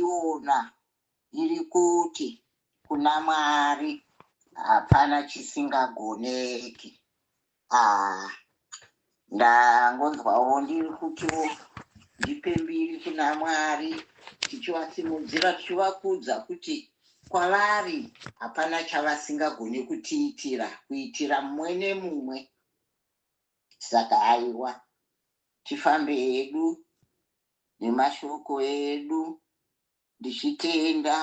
Yandaiona iri kuti kuna Mwari hapana chisingagoneki. Ah, ndangonzwawo ndiri kutiwo ndipe mbiri kuna Mwari, tichivasimudzira, tichivakudza kuti kwavari hapana chavasingagone kutiitira, kuitira mumwe nemumwe. Saka aiwa, tifambe hedu nemashoko edu, ndichitenda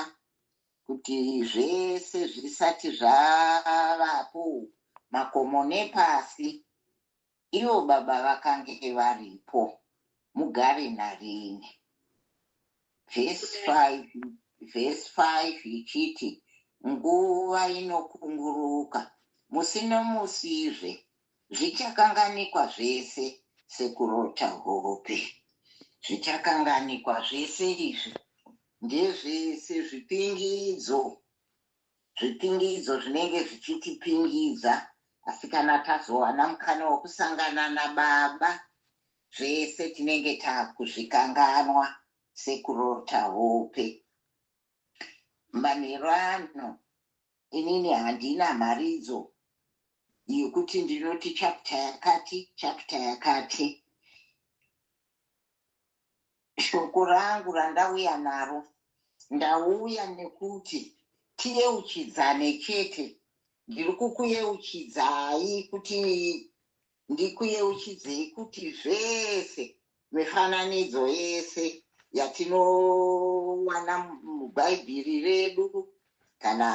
kuti zvese zvisati zvavapo, makomo nepasi, ivo baba vakange varipo mugare narini. Vhesi 5, vhesi 5 ichiti nguva inokunguruka musi nomusizve, zvichakanganikwa zvese sekurota hope. Zvichakanganikwa zvese izvi ndezvese zvipingidzo, zvipingidzo zvinenge zvichitipingidza, asi kana tazowana mukana wokusangana nababa, zvese tinenge takuzvikanganwa sekurota hope. Manheru ano inini handina mharidzo yekuti ndinoti chapter yakati, chapter yakati. Shoko rangu randauya naro, ndauya nekuti tiyeuchidzane chete. Ndiri kukuyeuchidzai kuti ndikuyeuchidzei kuti zvese, mifananidzo yese yatinowana muBhaibheri redu kana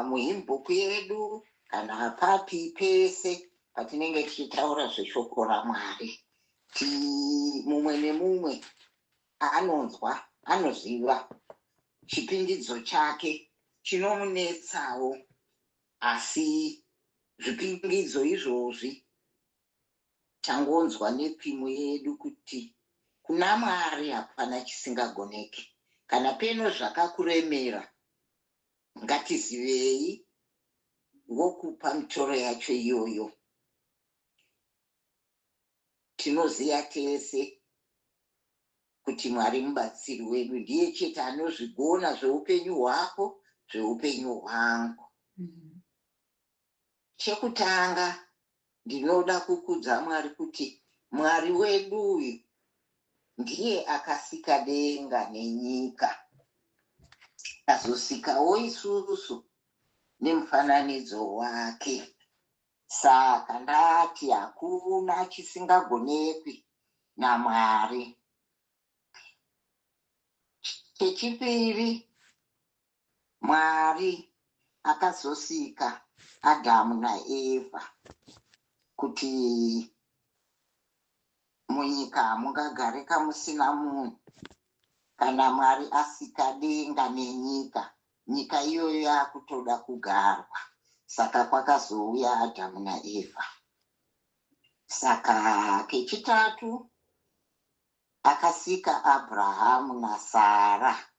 muhimbook yedu kana papi pese patinenge tichitaura zveshoko raMwari, mumwe nemumwe anonzwa anoziva chipingidzo chake chinomunetsawo, asi zvipingidzo izvozvi tangonzwa nepimu yedu kuti kuna Mwari hapana chisingagoneki. Kana peno zvakakuremera, ngatizivei wokupa mitoro yacho iyoyo. Tinoziva tese kuti Mwari mubatsiri wedu, ndiye chete anozvigona zveupenyu hwako, zveupenyu hwangu. Chekutanga, ndinoda kukudza Mwari kuti Mwari wedu uyu ndiye akasika denga nenyika, azosikawo isusu nemufananidzo wake. Saka ndati hakuna chisingagonekwi naMwari. Chechipiri, Mwari akazosika Adhamu naEvha kuti munyika hamungagarika musina munhu. Kana Mwari asika denga nenyika, nyika iyoyo yakutoda kugarwa, saka kwakazouya Adhamu naEvha. Saka kechitatu, akasika Abrahamu naSara.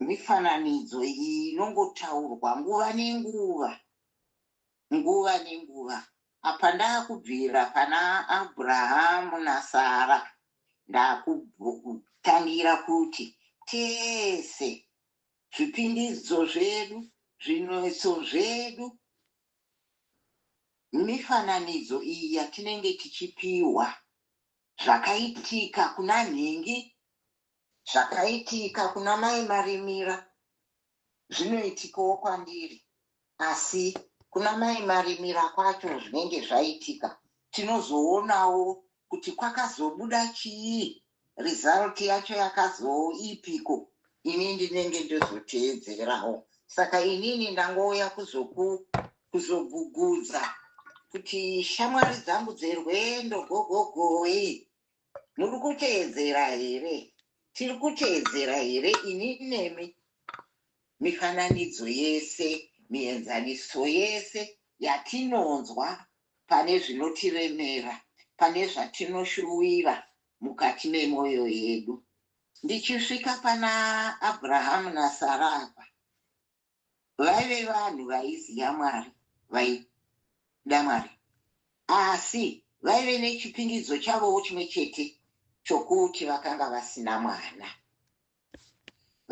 Mifananidzo iyi inongotaurwa nguva nenguva, nguva nenguva. Apa ndakubvira pana Abrahamu naSara, ndakutangira kuti tese zvipindidzo zvedu, zvinetso zvedu, mifananidzo iyi yatinenge tichipiwa, zvakaitika kuna nhingi, zvakaitika kuna Mai Marimira, zvinoitikawo kwandiri. Asi kuna Mai Marimira kwacho zvinenge zvaitika, tinozoonawo kuti kwakazobuda chii, result yacho yakazoipiko, ini ndinenge ndozoteedzerawo. Saka inini ndangouya kuzogugudza kuti shamwari dzangu dzerwendo, gogogoi, muri kuteedzera here? Tiri kuteedzera here ini nemi mifananidzo yese, mienzaniso yese yatinonzwa pane zvinotiremera, pane zvatinoshuwira mukati memwoyo yedu? Ndichisvika pana Abrahamu naSara apa, vaive vanhu vaiziva Mwari, vaida Mwari, asi vaive nechipingidzo chavowo chimwe chete chokuti vakanga vasina mwana.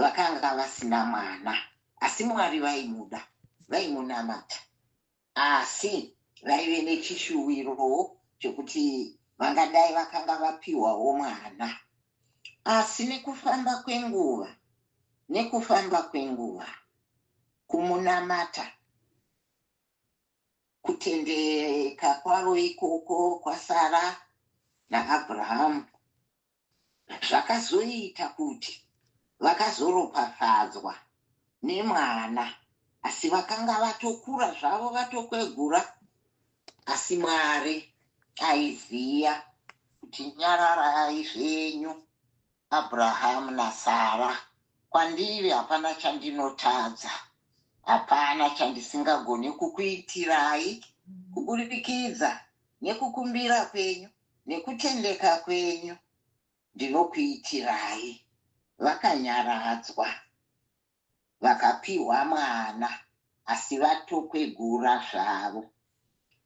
Vakanga vasina mwana, asi Mwari vaimuda, vaimunamata. Asi vaive nechishuwirowo chekuti vangadai vakanga vapiwawo mwana. Asi nekufamba kwenguva, nekufamba kwenguva, kumunamata, kutendeka kwavo ikoko kwaSara naAbrahamu zvakazoita kuti vakazoropafadzwa nemwana, asi vakanga vatokura zvavo, vatokwegura. Asi Mwari aiziva kuti nyararai zvenyu Abrahamu naSara, kwandiri hapana chandinotadza, hapana chandisingagoni kukuitirai kuburikidza nekukumbira kwenyu nekutendeka kwenyu, ndinokuitirai. Vakanyaradzwa, vakapiwa mwana, asi vatokwegura zvavo.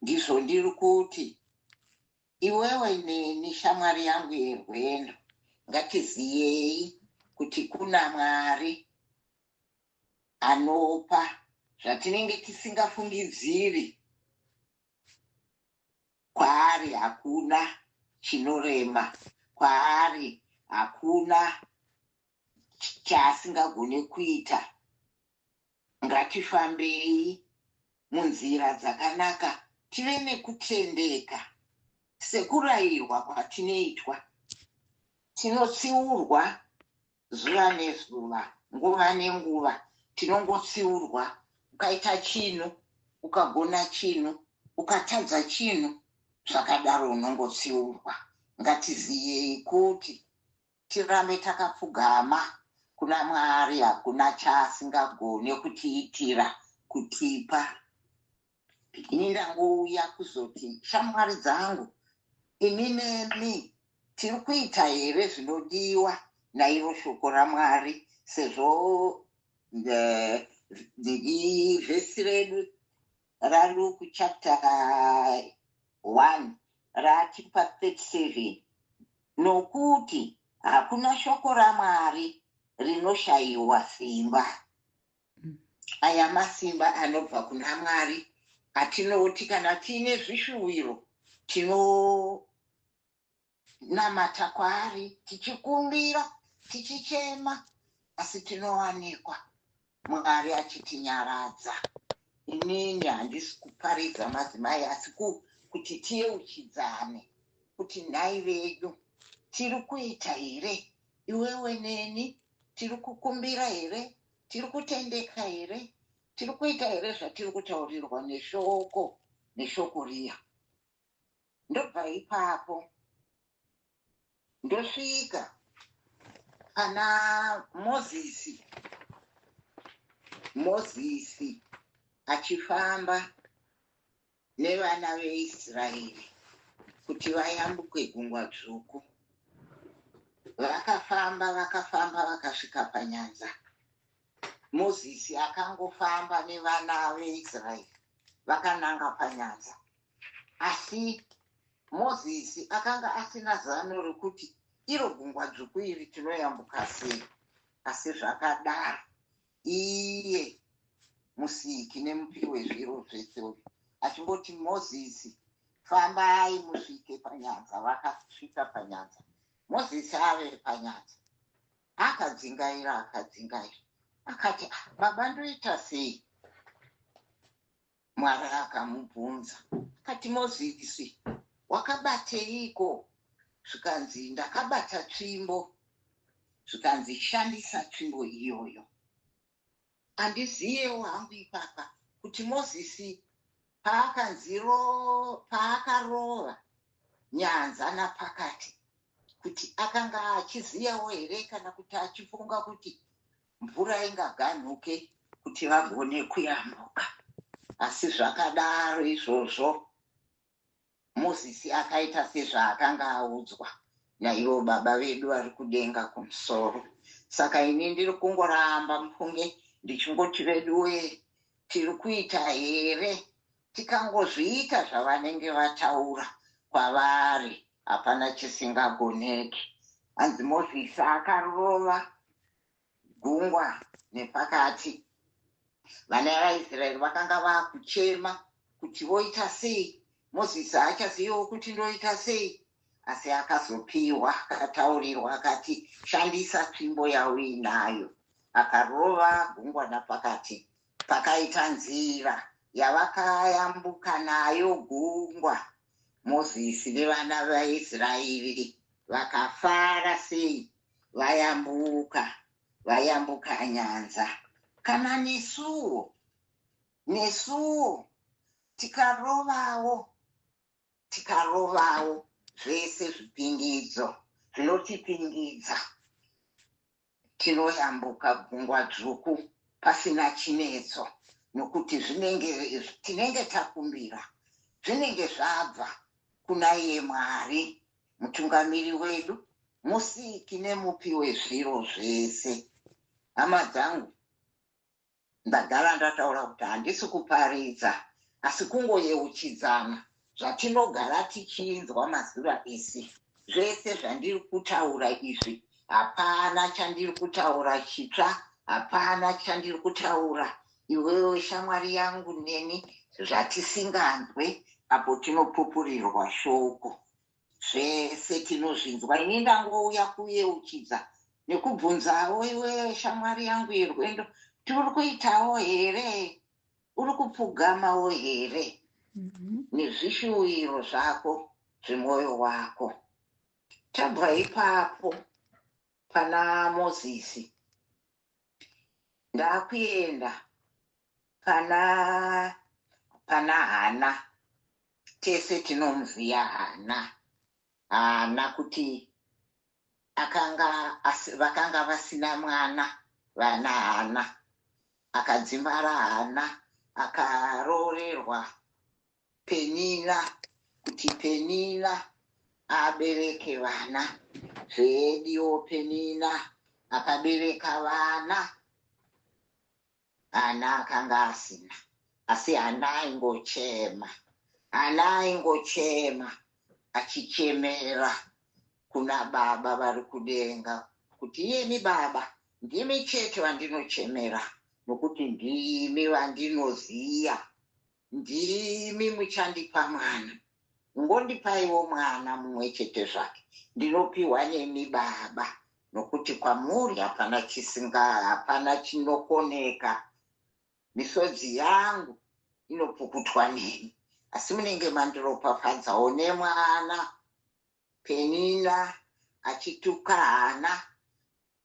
Ndizvo ndiri kuti iwewe neni, shamwari yangu yerwendo, ngatiziyei kuti kuna Mwari anopa zvatinenge tisingafungidziri. Kwaari hakuna chinorema, kwaari hakuna chaasingagone kuita. Ngatifambei munzira dzakanaka, tive nekutendeka sekurayirwa kwatinoitwa. Tinotsiurwa zuva nezuva, nguva nenguva, tinongotsiurwa. Ukaita chinhu, ukagona chinhu, ukatadza chinhu, zvakadaro unongotsiurwa. Ngatiziyei kuti tirambe takapfugama kuna Mwari, hakuna chaasingagone kutiitira, kutipa. Ini ndangouya kuzoti, shamwari dzangu, imi nemi tiri kuita here zvinodiwa nairo shoko raMwari, sezvo vhesi redu raLuke chapter 1 ratipa 37, nokuti hakuna shoko raMwari rinoshayiwa simba. Aya masimba anobva kuna Mwari atinoti kana tiine zvishuwiro tinonamata kwaari, tichikumbira, tichichema, asi tinowanikwa Mwari achitinyaradza. Inini handisi kuparidza madzimai, asi kuti tiyeuchidzane kuti nhai vedu, tiri kuita here? Iwewe neni tiri kukumbira here? Tiri kutendeka here? Tiri kuita here zvatiri kutaurirwa neshoko, neshoko riya? Ndobva ipapo ndosvika pana Mozisi. Mozisi achifamba nevana veIsraeri kuti vayambuke Gungwa Dzvuku. Vakafamba, vakafamba, vakasvika panyanza. Mozisi akangofamba nevana veIsraeri vakananga panyanza, asi Mozisi akanga asina zano rekuti iro Gungwa Dzvuku iri tinoyambuka sei. Asi zvakadaro, iye musiki nemupi wezviro zvese uyu achingoti, "Mozisi, fambai musvike panyanza." Vakasvika panyanza. Mozisi ave panyanza akadzingaira, akadzingaira, akati, "Ah, baba, ndoita sei?" Mwari akamubvunza akati, "Mozisi, wakabateiko?" Zvikanzi, "Ndakabata tsvimbo." Zvikanzi, "Shandisa tsvimbo iyoyo." Handiziyewo hangu ipapa kuti Mozisi paakarova nyanza napakati, kuti akanga achiziyawo here kana kuti achifunga kuti mvura ingaganhuke kuti vagone kuyambuka. Asi zvakadaro izvozvo, Mozisi akaita sezvaakanga audzwa naivo baba vedu vari kudenga kumusoro. Saka ini ndiri kungoramba, mufunge, ndichingoti, veduwe, tiri kuita here? Tikangozviita zvavanenge vataura, kwavari hapana chisingagoneki. Hanzi Mozisi akarova. Gungwa nepakati. Vana vaIsraeri vakanga vakuchema kuti voita sei. Mozisi haachaziviwo kuti ndoita sei, asi akazopiwa, akataurirwa, akati shandisa tsvimbo yauinayo. Akarova gungwa napakati, pakaita nzira yavakayambuka nayo gungwa. Mozisi nevana vaIsraeri vakafara sei vayambuka, vayambuka nyanza. Kana nesuwo, nesuwo tikarovawo, tikarovawo zvese zvipingidzo zvinotipingidza, tinoyambuka Gungwa Dzvuku pasina chinetso, nokuti zvinenge tinenge takumbira, zvinenge zvabva kuna iye Mwari, mutungamiri wedu, musiki nemupi wezviro zvese. Hama dzangu, ndagara ndataura kuti handisi kuparidza, asi kungoyeuchidzana zvatinogara tichinzwa mazuva ese. Zvese zvandiri kutaura izvi, hapana chandiri kutaura chitsva, hapana chandiri kutaura iwewe shamwari yangu neni zvatisinganzwe apo tinopupurirwa shoko. Zvese tinozvinzwa. Ini ndangouya kuyeuchidza nekubvunzawo iwe shamwari yangu yerwendo, tiri kuitawo here, uri kupfugamawo here nezvishuwiro zvako zvemwoyo wako? Tabva ipapo pana Mozisi, ndakuenda pana Hana. Tese tinomuziva Hana. Hana kuti akanga vakanga vasina mwana vana Hana. Akadzimara Hana akaroorerwa Penina kuti Penina abereke vana. Zvediwo Penina akabereka vana, Hana akanga asina. Asi Hana aingochema, Hana aingochema achichemera kuna Baba vari kudenga kuti iyemi Baba ndimi chete vandinochemera, nokuti ndimi vandinoziva, ndimi muchandipa mwana. Ngondipaiwo mwana mumwe chete zvake, ndinopiwa nemi Baba, nokuti kwamuri hapana chisinga, hapana chinokoneka. Misodzi yangu inopukutwa nemi, asi munenge mandiropafadzawo nemwana. Penina achituka Hana.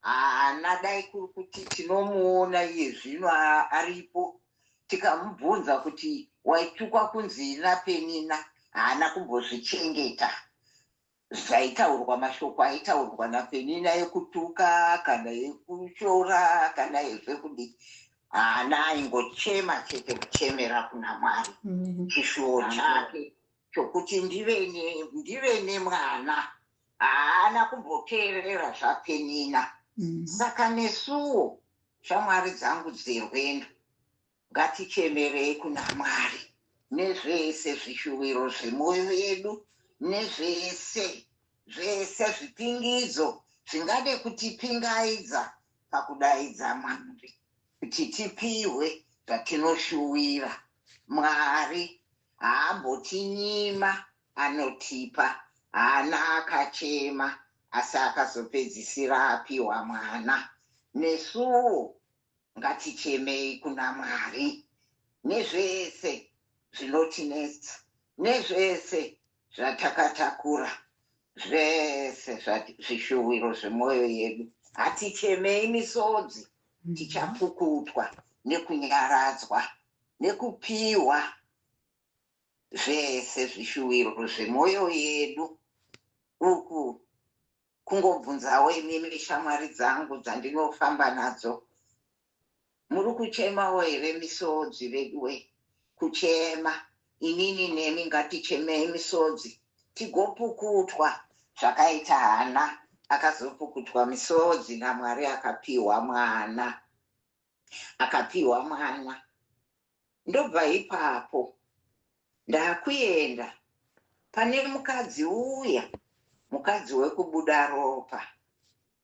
Haana, dai kuri kuti tinomuona iye zvino aripo, tikamubvunza kuti waitukwa kunzi naPenina, haana kumbozvichengeta zvaitaurwa, mashoko aitaurwa naPenina ekutuka kana ekushora kana ezvekudii. Haana, aingochema chete, kuchemera kuna Mwari chishuwo chake chokuti ndive nemwana. Haana kumboteerera zvaPenina. Saka nesuwo, shamwari dzangu dzerwendo, ngatichemerei kuna Mwari nezvese zvishuwiro zvemwoyo yedu, nezvese zvese zvipingidzo zvingade kutipingaidza pakudaidza Mwari kuti tipihwe zvatinoshuwira. Mwari haambotinyima, anotipa. Haana akachema, asi akazopedzisira apiwa mwana. Nesuwo ngatichemei kuna Mwari nezvese zvinotinetsa, nezvese zvatakatakura, zvese zvishuwiro zvemwoyo yedu. Hatichemei misodzi, tichapukutwa nekunyaradzwa nekupiwa zvese zvishuwiro zvemwoyo yedu. Uku kungobvunzawo imimi shamwari dzangu dzandinofamba nadzo, muri kuchemawo here misodzi veduwe? Kuchema inini nemi, ngatichemei misodzi tigopukutwa zvakaita Hana, akazopukutwa misodzi naMwari, akapiwa mwana, akapiwa mwana. Ndobva ipapo ndakuenda pane mukadzi uya, mukadzi wekubuda ropa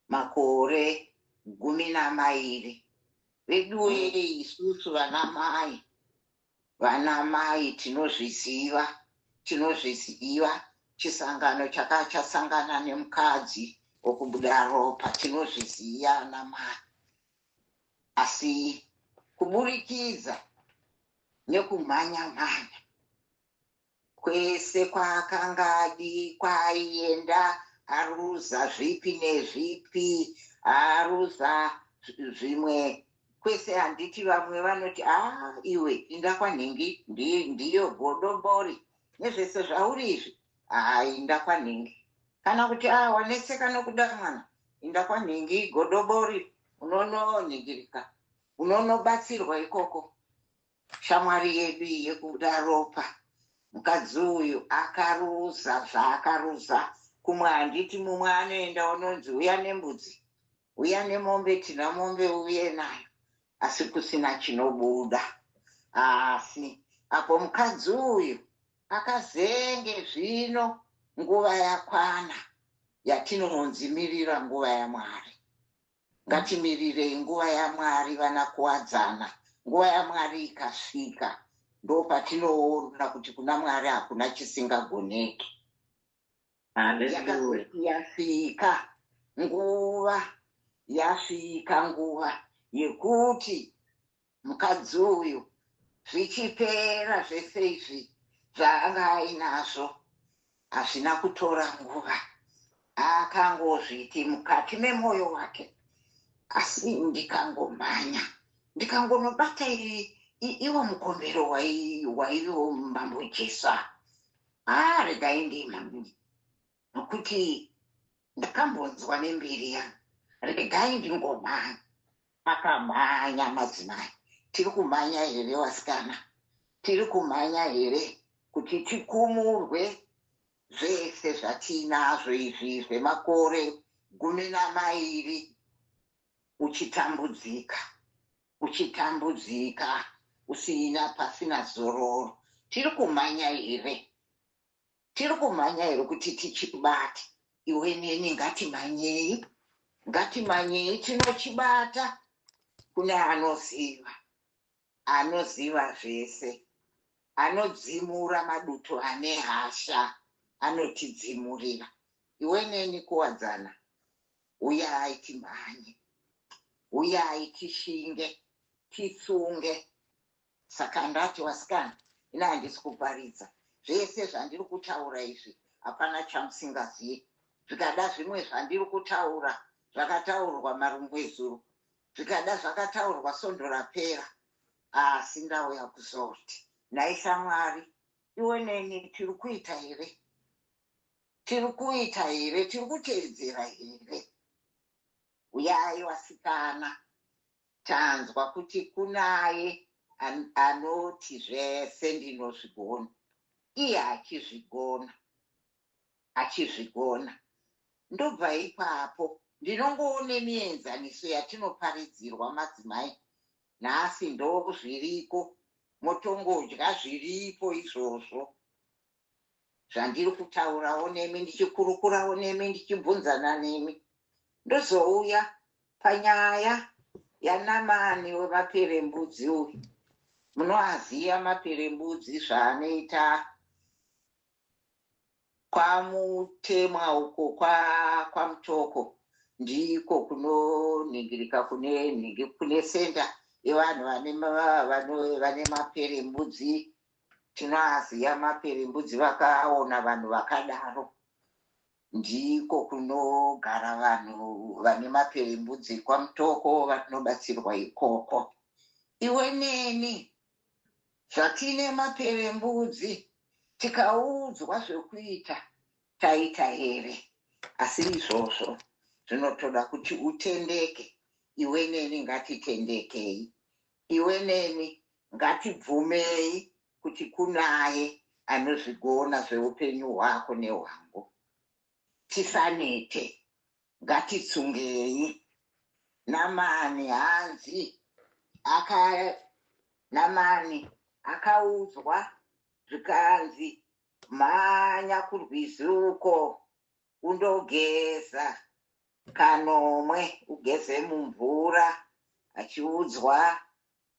makore 12. Veduwee isusu vanamai, vanamai tinozviziva, tinozviziva chisangano chakachasangana nemukadzi wokubuda ropa, tinozviziva anamai. Asi kuburikidza nekumhanya mhanya kwese kwaakanga adi kwaaienda aruza zvipi nezvipi, aruza zvimwe kwese. Handiti vamwe vanoti, a ah, iwe inda kwanhingi, ndiyo godobori nezvese zvauri izvi, haa inda kwanhingi. Kana kuti, a ah, wanetseka nokuda mwana, inda kwanhingi godobori, unononhingirika, unonobatsirwa ikoko. Shamwari yedu iyi yekuda ropa, mukadzi uyu akaruza zvaakaruza kumwe. Handiti mumwe anoenda unonzi uya nembudzi, uya nemombe, tina mombe uye nayo, asi kusina chinobuda. Asi apo mukadzi uyu akazenge zvino nguva yakwana yatinonzi mirira nguva yaMwari. Ngatimirirei nguva yaMwari vana Kuwadzana. Nguva yaMwari ikasvika ndopatinoona kuti kuna Mwari hakuna chisingagoneki. Yakazoti yasvika nguva, yasvika nguva yekuti mukadzi uyu zvichipera zvese izvi zvaanga ainazvo, hazvina kutora nguva. Akangozviti mukati memwoyo wake, asi ndikangomhanya ndikangonobata iwo mukombero waivewo Mambo Jesu, a regai ndimhanye, nokuti ndakambonzwa nembiri yangu, regai ndingomhanya. Akamhanya madzimai. Tiri kumhanya here vasikana? Tiri kumhanya here kuti tikumurwe zvese zvatiinazvo izvi zvemakore 12 uchitambudzika, uchitambudzika usina pasina zororo? Tiri kumhanya here? Tiri kumhanya here kuti tichibate? Iwe neni ngatimhanyei, ngatimhanyei tinochibata kune anoziva, anoziva zvese, anodzimura madutu ane hasha, anotidzimurira. Iwe neni Kuwadzana, uyai timhanye, uyai tishinge, titsunge. Saka ndati vasikana, ini handisi kuparidza. Zvese zvandiri kutaura izvi hapana chamusingazive. Zvikada zvimwe zvandiri kutaura zvakataurwa marumwezuro, zvikada zvakataurwa svondo rapera, asi ndauya kuzoti, nhai shamwari, iwe neni tiri kuita here? Tiri kuita here? Tiri kuteedzera here? Uyai vasikana, tanzwa kuti kunaye anoti zvese ndinozvigona, iye achizvigona, achizvigona. Ndobva ipapo ndinongoone mienzaniso yatinoparidzirwa madzimai nhasi, ndozviriko, motongodya zviripo izvozvo zvandiri kutaurawo nemi, ndichikurukurawo nemi, ndichibvunzana nemi. Ndozouya panyaya yaNamani wemaperembudzi uyu. Munoaziva maperembudzi zvaanoita kwaMutemwa uko, kwaMutoko, ndiko kunonhingirika kune nhingi, kune senda yevanhu vane maperembudzi. Tinoaziva maperembudzi, vakaona vanhu vakadaro. Ndiko kunogara vanhu vane maperembudzi kwaMutoko, vanobatsirwa ikoko. Iwe neni zvatine maperembudzi, tikaudzwa zvekuita taita here? Asi izvozvo zvinotoda kuti utendeke. Iwe neni ngatitendekei. Iwe neni ngatibvumei kuti kunaye anozvigona zveupenyu hwako nehwangu. Tisanete, ngatitsungei. Namani hanzi aka Namani akaudzwa zvikanzi mhanya kurwizi uko undogeza. Kanomwe ugeze mumvura, achiudzwa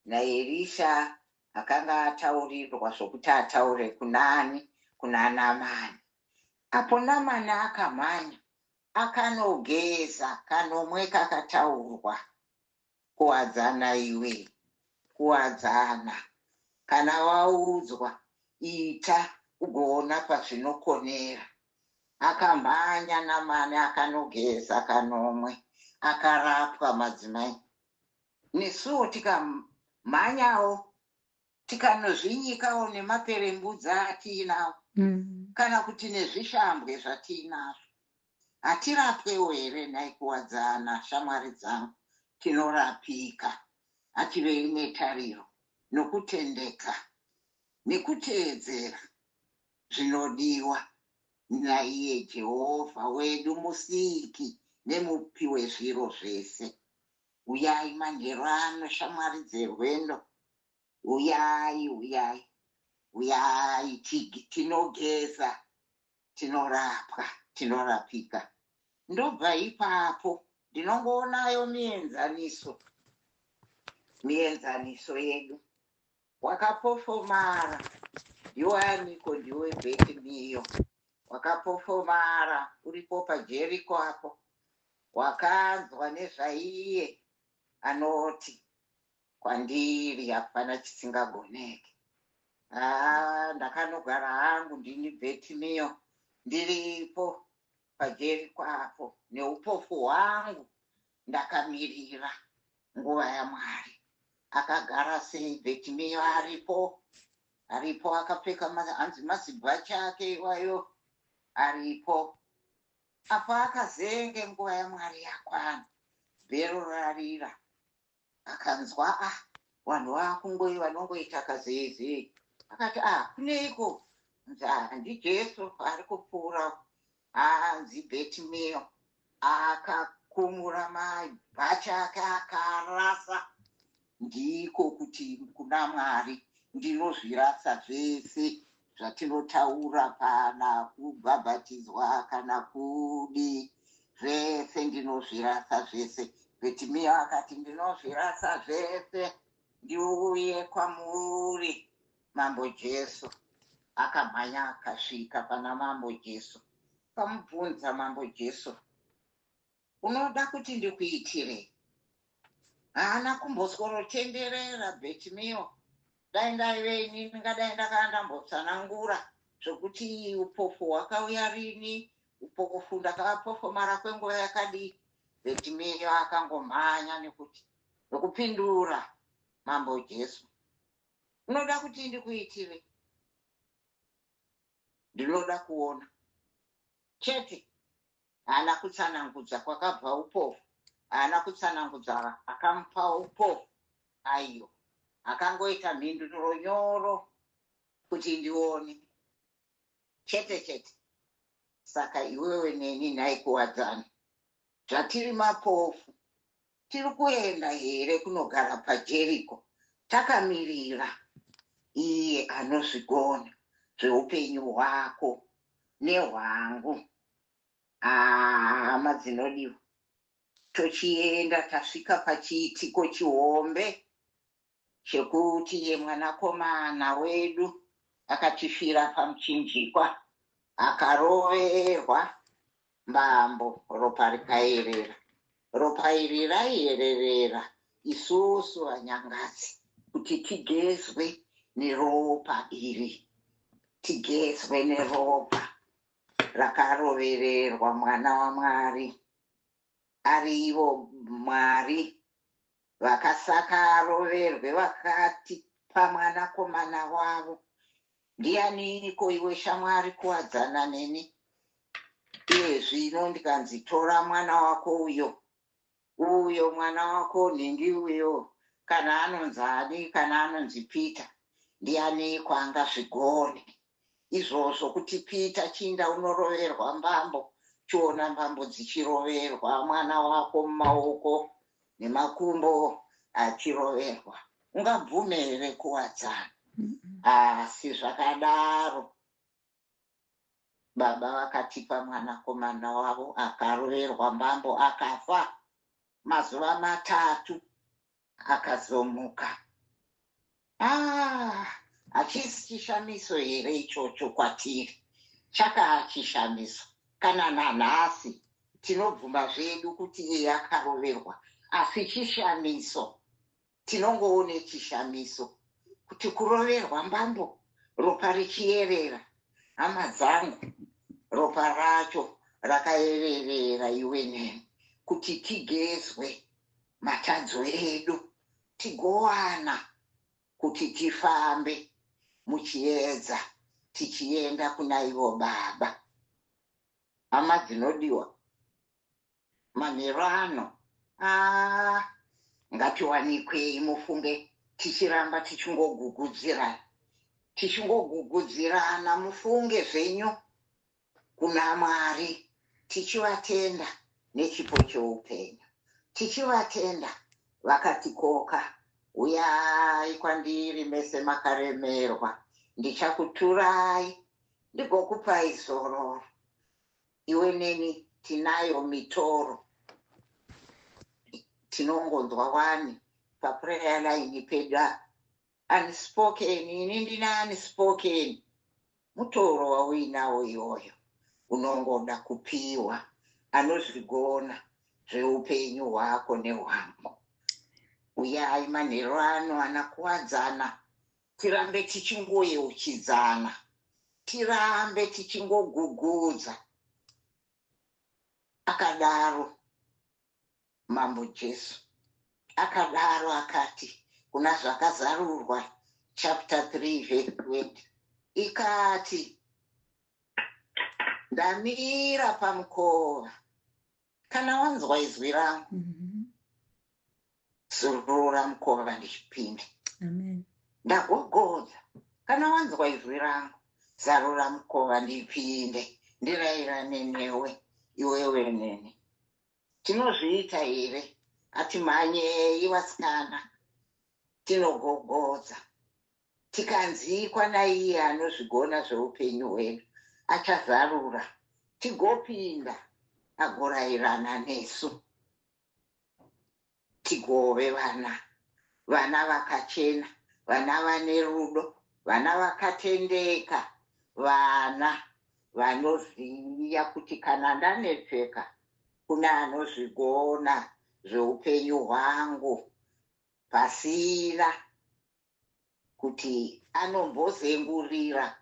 naErisha akanga ataurirwa zvokuti ataure kunani? Kuna Namani. Apo Namani akamhanya akanogeza kanomwe kakataurwa. Kuwadzana iwe, kuwadzana. Kana waudzwa, ita ugoona pazvinokonera. Akamhanya Namani akanogeza kanomwe, akarapwa madzimai. Nesuwo tikamhanyawo tikanozvinyikawo nemaperembudzi atiinawo kana kuti nezvishambwe zvatiinazvo. Hatirapwewo here nhai kuwadzana shamwari dzangu? Tinorapika. Hativei netariro nokutendeka nekuteedzera zvinodiwa naiye Jehovha wedu Musiki neMupi wezviro zvese. Uyai manheru ano shamwari dzerwendo. Uyai, uyai, uyai tinogeza, tinorapwa, tinorapika. Ndobva ipapo ndinongoonayo mienzaniso, mienzaniso yedu. Wakapofomara ndiwe aniko? Ndiwe Bhetimiyo. Wakapofomara uripo paJeriko apo. Wakanzwa nezvaiye anoti kwandiri hapana chisingagoneke. Haa, ndakanogara hangu ndini Bhetimiyo ndiripo paJeriko apo neupofu hwangu ndakamirira nguva yaMwari. Akagara sei Bhetimiyo aripo? Aripo akapfeka hanzi mazibhachi ake iwayo aripo. Apo akazenge nguva yaMwari yakwana, bhero rarira. Akanzwa ah vanhu vakungoi vanongoita kazeezee. Akati ah kuneiko? Hanzi ah ndiJesu ari kupfuura. Hanzi Bhetimiyo akakumura mabhachi ake akarasa. Ndiko kuti kuna Mwari ndinozvirasa zvese zvatinotaura kana kubhabhatidzwa kana kudii zvese ndinozvirasa zvese. Bhetimiyo akati ndinozvirasa zvese ndiuye kwamuri Mambo Jesu. Akamhanya akasvika pana Mambo Jesu. Akamubvunza Mambo Jesu, unoda kuti ndikuitirei? Haana kumbosworotenderera Bhetimiyo. Dai ndaive ini ndingadai ndakanga ndambotsanangura zvokuti upofu hwakauya rini, upofu ndakapofomara kwenguva yakadii. Bhetimiyo akangomhanya nekuti nokupindura Mambo Jesu. Unoda kuti ndikuitire? Ndinoda kuona. Chete. Haana kutsanangudza kwakabva upofu. Haana kutsanangudza akamupa upofu. Aiwa. Akangoita mhinduro nyoro kuti ndione. Chete chete. Saka iwewe neni nhai Kuwadzana, zvatiri mapofu, tiri kuenda here kunogara paJeriko takamirira iye anozvigona zveupenyu hwako nehwangu? Haa hama dzinodiwa, tochienda tasvika pachiitiko chihombe chekuti iye mwanakomana wedu akatifira pamuchinjikwa, akaroverwa mbambo, ropa rikayerera. Ropa iri raiyererera isusu vanyangadzi kuti tigezwe neropa iri, tigezwe neropa rakarovererwa mwana waMwari. Ari ivo Mwari vakasaka aroverwe vakatipa mwanakomana wavo. Ndianiko iwe shamwari kuwadzana neni iye zvino ndikanzi tora mwana wako uyo, uyo mwana wako nhingi uyo, kana anonzi ani, kana anonzi Peter, ndianiko angazvigone izvozvo kuti Peter chinda unoroverwa mbambo, chiona mbambo dzichiroverwa mwana wako mumaoko nemakumbo achiroverwa, ungabvume here kuwadzana? Asi zvakadaro. Baba vakatipa mwanakomana wavo akaroverwa mbambo akafa mazuva matatu akazomuka. Ah, hachisi chishamiso here ichocho kwatiri? Chakaa chishamiso. Kana nanhasi tinobvuma zvedu kuti iye akaroverwa, asi chishamiso tinongoone chishamiso kuti kuroverwa mbambo ropa richiyerera. Hama dzangu, ropa racho rakayererera iwe neni kuti tigezwe matadzo edu tigowana kuti tifambe muchiedza tichienda kuna ivo Baba. Hama dzinodiwa, manheru ano ah, ngatiwanikwei mufunge tichiramba tichingogugudzirana, tichingogugudzirana mufunge zvenyu kuna Mwari, tichivatenda nechipo cheupenyu, tichivatenda vakatikoka, uyai kwandiri mese makaremerwa, ndichakuturai ndigokupai zororo. Iwe neni tinayo mitoro, tinongonzwa wani paprayer line pedu apa, unspoken, ini ndina unspoken. Mutoro wauinawo iwoyo unongoda kupiwa anozvigona zveupenyu hwako nehwangu. Uyai manheru ano anakuwadzana, tirambe tichingoyeuchidzana, tirambe tichingogugudza. Akadaro Mambo Jesu, akadaro akati kuna Zvakazarurwa chapter 3 verse 20, ikati, ndamira pamukova, kana wanzwa izwi rangu, zurura mukova ndichipinda. Ndagogodza, kana wanzwa izwi rangu, zarura mukova ndipinde, ndirairane newe, iwewe neni. Tinozviita here? Hatimhanyei vasikana, tinogogodza. Tikanzikwa naiye anozvigona zveupenyu hwedu, achazarura tigopinda, agorairana nesu, tigove vana, vana vakachena, vana vane rudo, vana vakatendeka, vana vanoziva kuti kana ndanetseka kune anozvigona zveupenyu hwangu, pasina kuti anombozengurira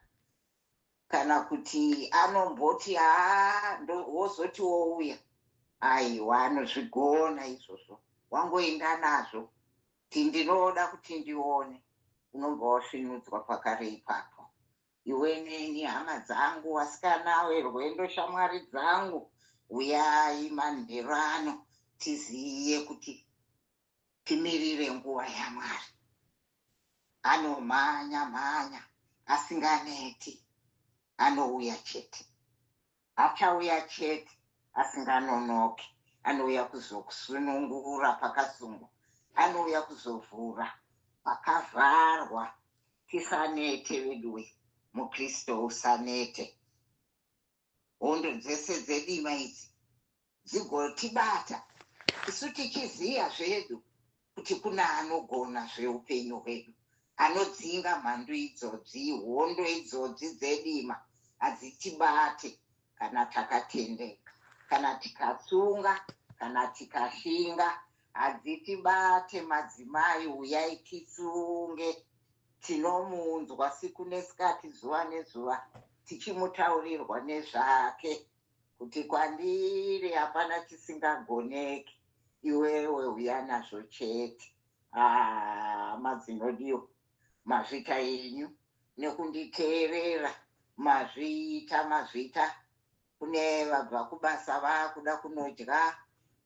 kana kuti anomboti haa, wozoti wouya. Aiwa, anozvigona izvozvo. Wangoenda nazvo kuti ndinoda kuti ndione, unobva wasvinudzwa pakare ipapo. Iwe neni, hama dzangu, vasikana verwendo, shamwari dzangu, uyai manheru ano tiziye kuti timirire nguva yaMwari. Anomhanya mhanya asinganeti, anouya chete, achauya chete asinganonoki. Anouya kuzokusunungura pakasungwa, anouya kuzovhura pakavharwa. Tisanete veduwe, muKristu usanete. Hondo dzese dzedima idzi dzigotibata, isu tichiziva zvedu kuti kuna anogona zveupenyu hwedu, anodzinga mhandu idzodzi. Hondo idzodzi dzedima hadzitibate kana takatendeka, kana tikatsunga, kana tikashinga, hadzitibate. Madzimai, uyai titsunge. Tinomunzwa siku nesikati, zuva nezuva, tichimutaurirwa nezvake kuti kwandiri hapana chisingagoneki, iwewe uya nazvo chete. Hama dzinodiwa, mazvita enyu nekunditeerera. Mazviita, mazvita. Kune vabva kubasa vaakuda kunodya,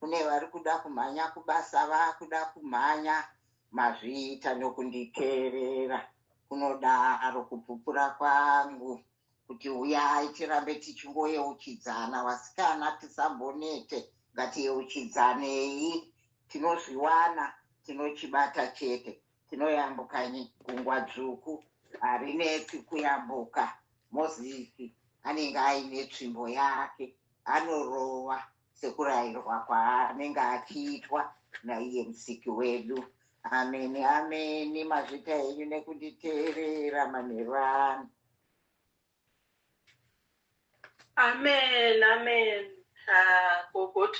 kune vari kuda kumhanya kubasa vaakuda kumhanya, mazviita nokunditeerera. Kunodaro kupupura kwangu kuti uyai tirambe tichingoyeuchidzana, vasikana, tisambonete, ngatiyeuchidzanei. Tinozviwana, tinochibata chete, tinoyambuka Gungwa Dzvuku, harinetsi kuyambuka. Mozisi Anenge aine tsvimbo yake, anorova sekurayirwa kwaanenge achiitwa naiye Musiki wedu. Ameni, ameni. Mazvita henyu nekunditeerera manheru ano. Amen, amen. Gogo.